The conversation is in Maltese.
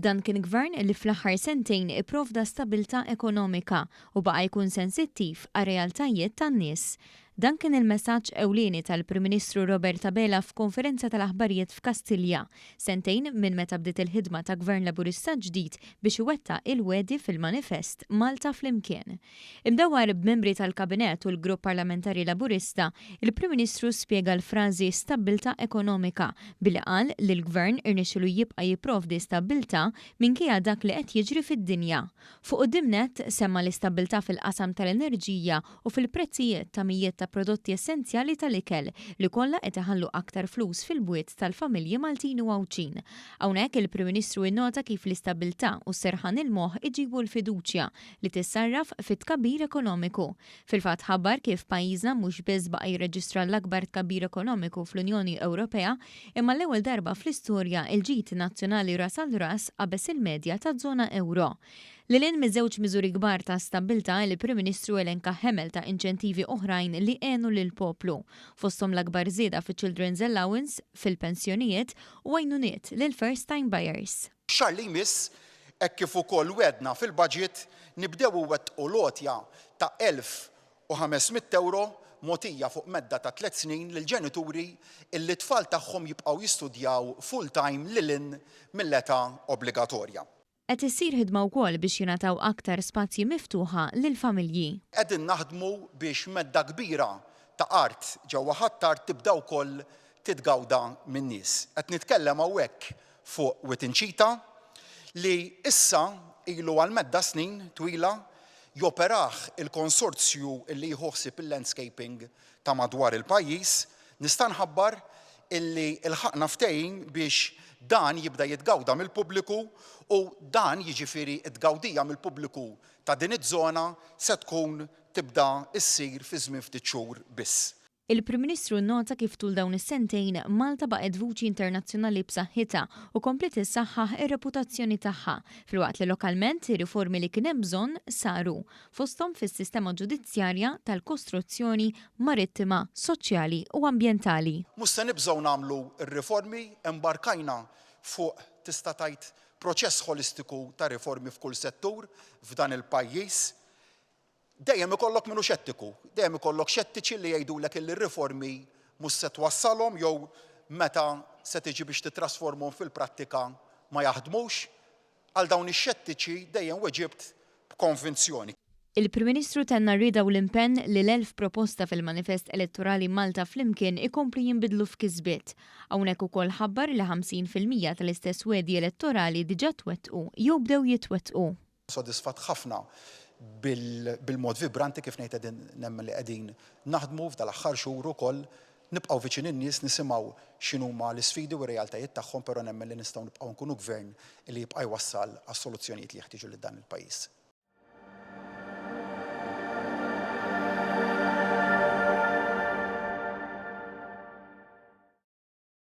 Dan kien gvern li fl-aħħar sentejn ipprovda stabbiltà ekonomika u baqa' jkun sensittiv għar-realtajiet tan-nies. Dan kien il-messaġġ ewlieni tal-Prim Ministru Robert Abela f'konferenza tal-aħbarijiet f'Kastilja, sentejn minn meta bdiet il-ħidma ta' Gvern Laburista ġdid biex iwettaq il-wegħdi fil-manifest Malta Flimkien. Imdawwar b'membri tal-Kabinett u l-Grupp Parlamentari Laburista, il-Prim Ministru spjega l-frażi stabbiltà ekonomika billi qal li l-Gvern irnexxielu jibqa' jipprovdi stabbiltà minkejja dak li qed jiġri fid-dinja. Fuq quddiem nett semma l-istabbiltà fil-qasam tal-enerġija u fil-prezzijiet ta' mijiet ta' prodotti essenzjali tal-ikel li kollha qed iħallu aktar flus fil-bwiet tal-familji Maltin u Għawdxin. Hawnhekk il-Prim Ministru innota kif l-istabbiltà u s-serħan il-moħħ iġibu l-fiduċja li tissarraf fi tkabbir ekonomiku. Fil-fatt ħabbar kif pajjiżna mhux biss baqa' jirreġistra l-akbar tkabbir ekonomiku fl-Unjoni Ewropea imma l-ewwel darba fl-istorja l-ġid nazzjonali ras għal ras qabeż il-medja taż-żona ewro. Lil hinn miż-żewġ miżuri kbar ta' stabbiltà, il-Prim Ministru elenka ħemel ta' inċentivi oħrajn li għenu lill-poplu, fosthom l-akbar żieda fiċ-Children's Allowance, fil-pensjonijiet u għajnuniet lill-first time buyers. X-xahar li jmiss, hekk kif ukoll wegħdna fil-budget, nibdew iwettqu l-għotja ta' 1,500 ewro mogħtija fuq medda ta' tlett snin lill-ġenituri illi t-tfal tagħhom jibqgħu jistudjaw full-time lil hinn mill-età obbligatorja. Qed issir ħidma wkoll biex jingħataw aktar spazji miftuħa lill-familji. Qegħdin naħdmu biex medda kbira ta' art ġewwa Ħ'Attard tibda wkoll titgawda min-nies. Qed nitkellem hawnhekk fuq Wied Inċita li issa ilu għal medda snin twila joperah il-konsorzju li jieħu ħsieb il-landscaping ta' madwar il-pajjiż, nista' nħabbar illi lħaqna ftehim biex dan jibda jitgawda mill-pubbliku u dan, jiġifieri t-tgawdija mill-pubbliku ta' din iż-żona se tkun tibda ssir fi żmien ftit xhur biss. Il-Prim Ministru nnota kif tul dawn is-sentejn, Malta baqgħet vuċi internazzjonali b'saħħitha u kompliet issaħħaħ ir-reputazzjoni tagħha, filwaqt li lokalment ir-riformi li kien hemm bżonn saru. fosthom fis-sistema ġudizzjarja, tal-kostruzzjoni, marittima, soċjali u ambjentali. Mhux se nibżgħu nagħmlu r-riformi, imbarkajna fuq tista' tgħid proċess ħolistiku ta' riformi f'kull settur f'dan il-pajjiż. Dejjem ikollok min hu xettiku, dejjem ikollok xettiċi li jgħidulek illi r-riformi mhux se twassalhom jew meta se tiġi biex tittrasformhom fil-prattika ma jaħdmux. Għal dawn ix-xettiċi dejjem weġibt b'konvinzjoni. Il-Prim Ministru tenna r-rieda u l-impenn li l-1,000 proposta fil-manifest elettorali Malta Flimkien ikomplu jinbidlu f'kisbiet. Hawnhekk ukoll ħabbar li 50% tal-istess wegħdi elettorali diġà twettqu jew bdew jitwettqu. Sodisfatt ħafna bil-mod vibranti kif ngħid qegħdin nemmen li qegħdin naħdmu f'dal-aħħar xhur ukoll Nibqgħu viċin in-nies, nisimgħu x'inhuma l-isfidi u r-realtajiet tagħhom però nemmen li nistgħu nibqgħu nkunu gvern li jibqa' jwassal għas-soluzzjonijiet li jeħtieġu lil dan il-pajjiż.